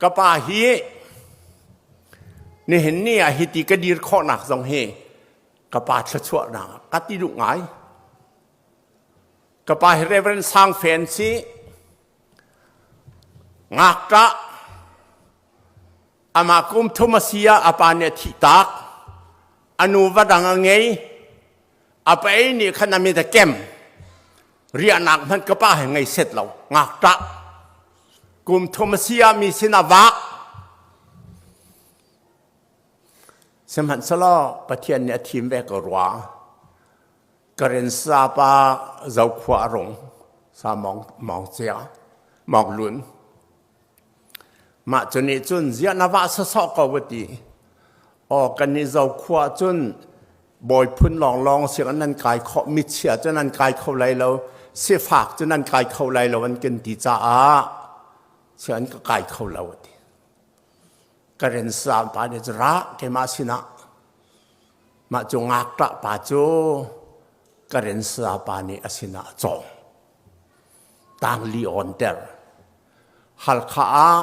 Ka pa hi nihin ni ah hiti ka dir khawhnak zong hi ka pa thluachuahnak ka ti duh ngai. Ka pa hi Reverend Sang Fen si ngakṭah amah kum thum a si ah a pa nih a thih tak. A nu va dang a ngei. A pa ei nih khan a mit a kem. Riahnak hmanh ka pa he ngei set lo. Ngakṭah. Kum thum a si ah mi sin a vak. Sihmanhsehlaw Pathian nih a thim ve ko rua. Karen sapa zokhua a rung sa mong mong cia mong lun. Mah cu nih cun ziah na vah sawsawh ko va ti. Aw kan nih zokhua cun bawi phun lawnglawng siang nan kai khawh michia cu nan kai kho lai lo sifak cu nan kai kho lai lo an kan ti caah sian ka kai kho lo a ti. Karen sa pa nih ra keimah sinah mah cu ngakṭah pa cu Karen sa pa nih a sinah a cawm. Tangli on ter. Halkha ah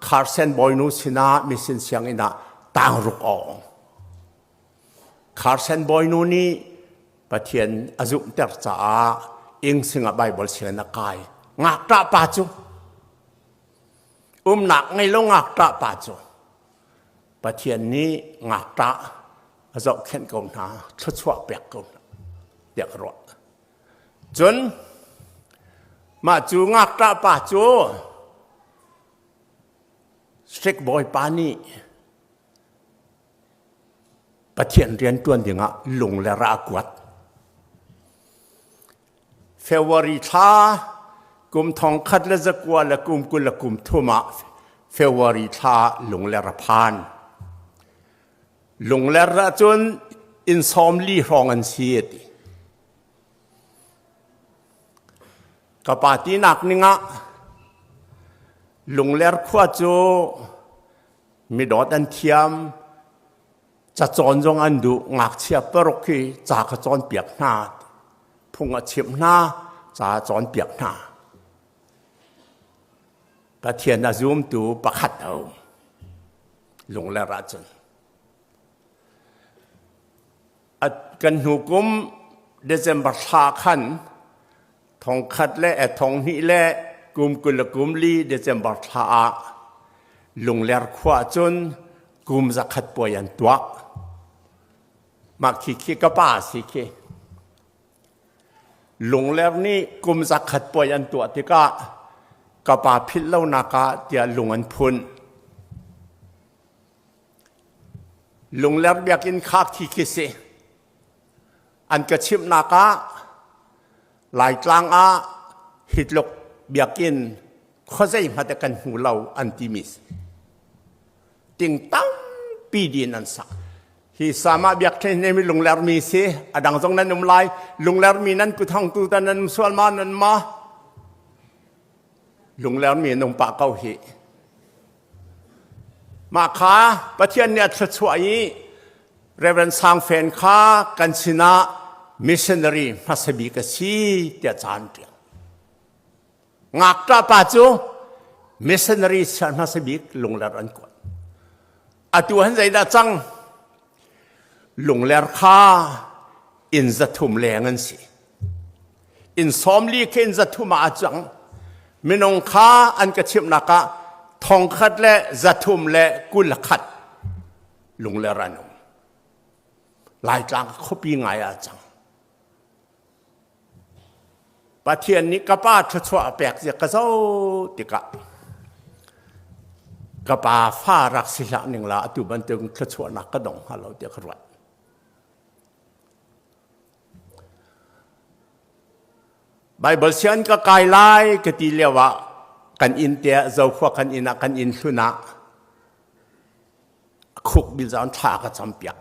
Carson bawinu sinah misin sianginn ah tangruk a ong. Carson bawinu nih Pathian a zumhter caah ing singah Bible sianginn a kai. Ngakṭah pa cu umnak ngei lo ngakṭah pa cu Pathian nih ngakṭah a zohkhenh ko hna, thluachuah pek ko hna tiah ka ruah. Cun mah cu ngakṭah pa cu strict bawipa nih Pathian rian ṭuan dingah lung le ra a kuat. February thla kum thong khat le zakua le kum 20 le kum thum ah February thla Lungler a phan. Lungler ah cun inn 40 hrawng an si a ti. Ka pa tinak ningah Lungler khua cu midawt an thiam, cacawn zong an duh, ngakchia paruk hi ca ka cawnpiak hna, phung a chimh hna, ca a cawnpiak hna. Pathian a zumtu pakhat a um. Lungler ahcun. Kan hnu kum December thla khan thongkhat le 20 le kum 20 le kum li December thla ah Lungler khua cun kum 100 puai an tuah. Mah khi khi ka pa si khi. Lungler nih kum 100 puai an tuah tikah ka pa philh lonak ah tiah lung an phun. Lungler biakinn kha khi khi si. An ka chimhnak ah Laitlang ah hitluk biakinn khuazei hmanh kan hmu lo an timi si. Ting tampi din an sak. Hi sama biakṭhen ne mi lungler mi si a dang zong nan um lai lungler mi nan kuthang tu tan nan um sual ma nan ma lungler mi an um pah ko hi Mah kha Pathian nih a thluachuah i Reverend Sang Fen kha kan sinah missionary hmasa bik a si tiah caan ṭial. Ngakṭah pa cu missionary sian hmasa bik Lungler an kuat. Atu han zeidah cang? Lungler kha inn 300 leng an si. Inn 40 khi inn 300 ah a cang. Minung kha an ka chimhnak ah 1321 Lungler an um. Laitlang khuapi ngai ah a cang. Pathian nih ka pa thluachuah a pek zia ka zoh tikah ka pa fa rak si hlah ning la atu bantuk thluachuahnak ka dong hnga lo tiah ka ruat. Bible sian ka kai lai ka ti lio ah kan inn te ah zokhua kan inn ah kan inn hlun ah khuk bil zawn thla ka cam piak.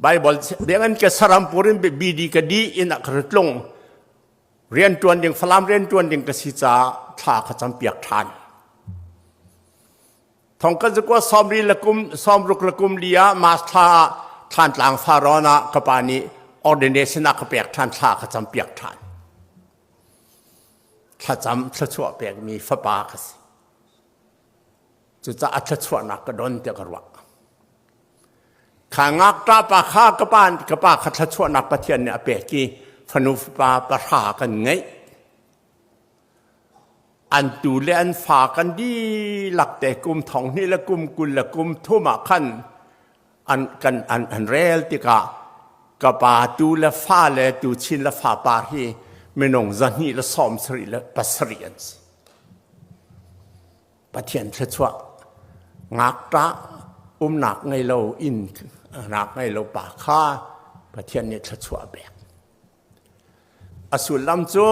Bible dengan ke sarampur in BD ka di in a ka tlung rian tuan ding Falam rian tuan ding ka si ca thla ka cam piak than. Thong ka zakwa 40 le kum 60 le kum lia mas thla thlan tlang faron ah ka pa nih ordination a ka pek than thla ka cam piak than. Thlacam thluachuah pek mi fapa ka si. Cucaah a thluachuahnak ka don tiah ka ruah. Kha ngakṭah pa kha ka pa ka pa kha thluachuahnak Pathian nih a pek i fanu fapa pahra kan ngeih. An tu le an fa kan dihlak te kum thong hnih le kum 20 le kum thum ah khan an kan an, an rel tikah ka pa tu le fa le tu chin le fa pa hi minung 277 an si. Pathian thluachuah ngakṭah umnak ngei lo inn nak ngei lo pa kha Pathian nih thluachuah a pek. A sullam cu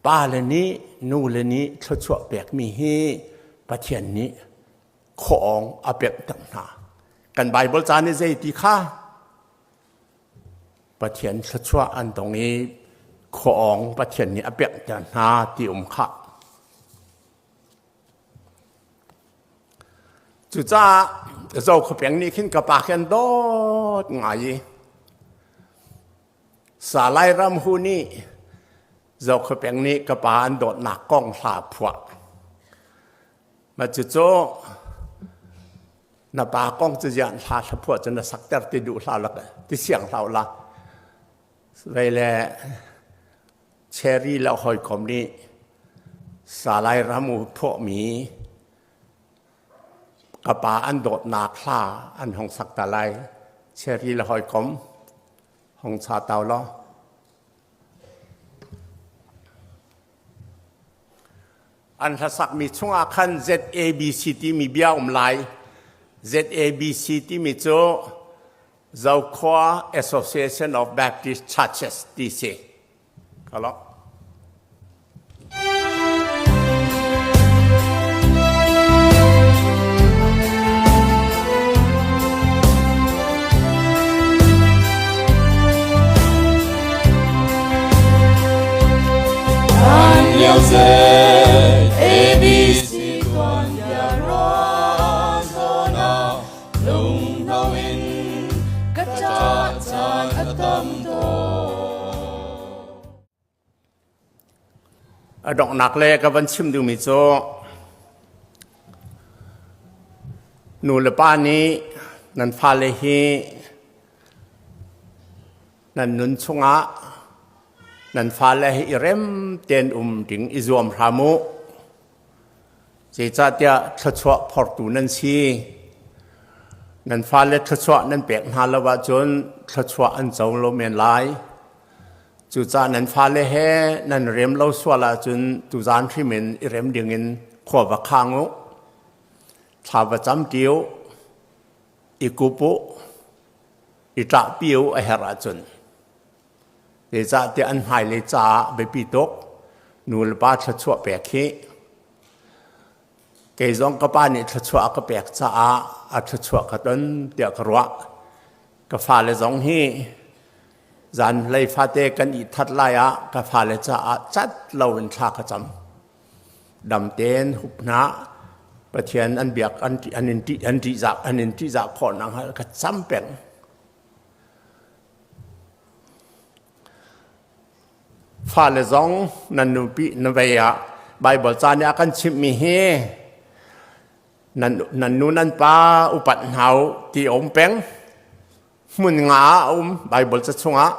pa le nih nu le nih thluachuah pekmi hi Pathian nih khuaawng a pek tak hna. Kan Bible ca nih zei ti kha Pathian thluachuah an tong i khuaawng Pathian nih a pekter hna ti um khah. Cucaah Zokhawpeng nih khin ka pa khi an dawt ngai i Salai Ram Hu nih Zokhawpeng nih ka pa an dawtnak kong hla phuah. Mah cucu na pa kong cu ziah hla hla phuah cu na sakter ti duh hlah lak ti siang hlah la vei le cherry le hawikom nih salai ramu phuahmi ka pa an dawtnak hla an hong sak ta lai cherry le hawikom hong cha tau law An hlasakmi chungah khan ZABC timi bia um lai. ZABC timi cu Zokhua Association of Baptist Churches ti si. Hello. A donghnak le ka van chim duhmi cu nu le pa nih nan fale hi Nan nun chungah nan fale hi i rem tein um ding i zuam hram u. Zeicahtiah thluachuah phortu nan si. Nan fale thluachuah nan pek hna lo ahcun thluachuah an co lo men lai. Cucaah nan fale he nan rem lo sual ahcun tuzaan hrim in i rem dingin khua va khang u. Thla va cam ṭi u. I kup u. I ṭahpi u a herh ahcun. Zeicahtiah an hmailei caah biapi tuk nu le pa thluachuah pek hi kei zong ka pa nih thluachuah a ka pek caah a thluachuah ka ton tiah ka ruah. Ka fale zong hi zanlei fate kan i that lai ah ka fale caah cat loin thla ka cam. Dam tein hup hna Pathian an biak an an in ṭih an ṭihzah an in ṭihzah khawh nakhnga ka cam peng. Fale zong nan nupi na vei ah Bible ca nih a kan chimhmi hi nan nan nu nan pa upat hna u ti a um peng. Hmun nga ah a um Bible ca chungah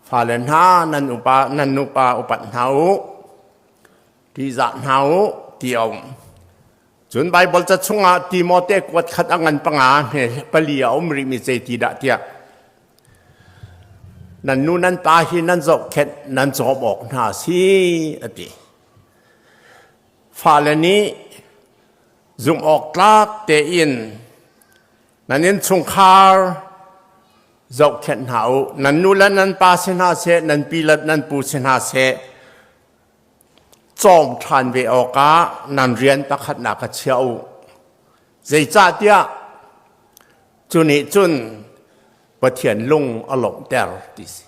fale hna nan upa nan nupa upat hna u ṭihzah hna u ti a um. Cun Baibal ca chungah Timote kuat khat a ngan panga hme pali a um rihmi zei ti dah tiah nan nu nan pa hi nan zohkhenh nan cawm awk hna si a ti. Fale nih zumh awk tlak tein nan innchungkhar zohkhenh hna u. Nan nu le nan pa si hna seh, nan pi le nan pu si hna seh, cawm ṭhan ve awkah nan rian pakhatnak a chia u. Zeicahtiah cu nih cun Pathian lung a lawmhter ti si.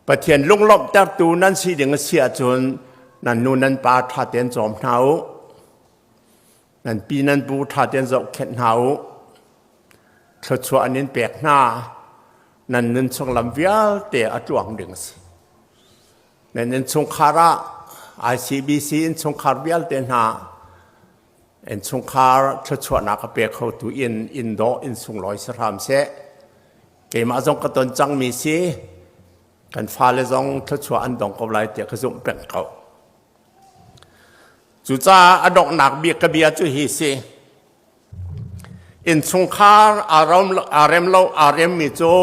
Pathian lung lawmhtertu nan si ding a si ahcun nan nu nan pa ṭha tein cawm hna u. Nan pi nan pu ṭha tein zohkhenh hna u. Thluachuah an in pek hna. Nan nun chung lam vialte a tluang ding a si. Nan innchungkhar ah ICBC innchungkhar vialte hna. Innchungkhar thluachuahnak a pe khotu inn inn dawh inn sunglawi si hram seh. Keimah zong ka ton cangmi si. Kan fale zong thluachuah an dong ko lai tiah ka zumh peng ko. Cucaah a donghnak bik ka bia cu hi si. Innchungkhar aa rem lo aa remmi cu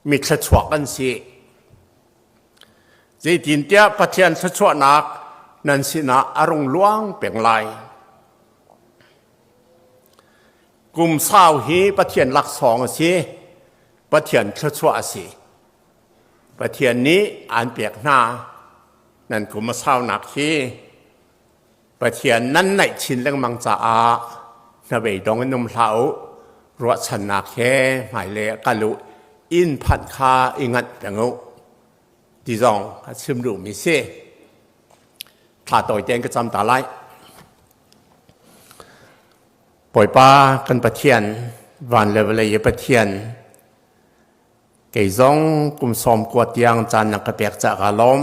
mi thluachuak an si. Zeitintiah Pathian thluachuahnak nan sinah a rung luang peng lai. Kum sau hi Pathian laksawng a si. Pathian thluachuah a si. Pathian nih aan pek hna. Nan kum a saunak hi Pathian nan naih chin lengmang caah hnabeidong in um hlah u. Ruahchannak he hmailei ah kal u. Inn phanh kha i nganh peng u. Ti zong a chim duhmi si. Thla tawi tein ka cam ta lai. Bawipa kan Pathian, van le vawlei i Pathian, kei zong kum sawm kua tiang caan na ka pek caah kaa lawm.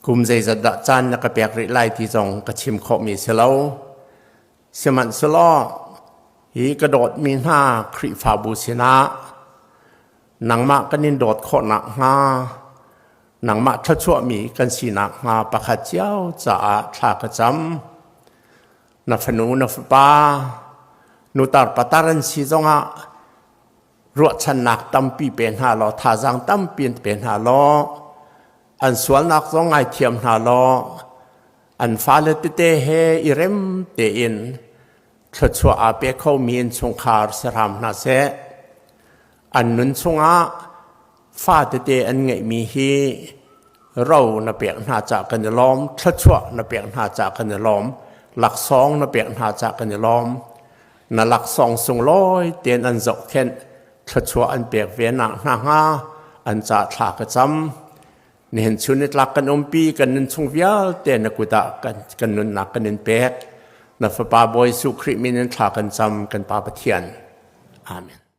Kum zeizat dah caan na ka pek rih lai ti zong ka chim khawhmi si lo. Sihmanhsehlaw hi ka dawtmi hna Khrihfabu sinah nangmah kan in dawt khawh nakhnga nangmah thluachuahmi kan si nakhnga pakhat cio caah thla ka cam. Na fanu na fapa nutar patar an si zongah ruahchannak tampi pe hna law thazaang tampi pe hna law an sualnak zong ngaithiam hna law an fale tete he i rem tein thluachuah aa pe khomi innchungkhar si hram hna seh. An nun chungah fa tete an ngeihmi hi ro na pek hna cah kan i lawm, thluachuah na pek hna cah kan i lawm, laksawng na pek hna cah kan i lawm. Na laksawng sunglawi tein an zohkhenh, thluachuah an pek ve nak hna hnga an ca thla ka cam. Nihin chun nitlak kan umpi kan nun chung vialte na kut ah kan nunnak kan in pek. Na Fapa Bawi Jesuh Khrih min in thla kan cam kan Pa Pathian. Amen.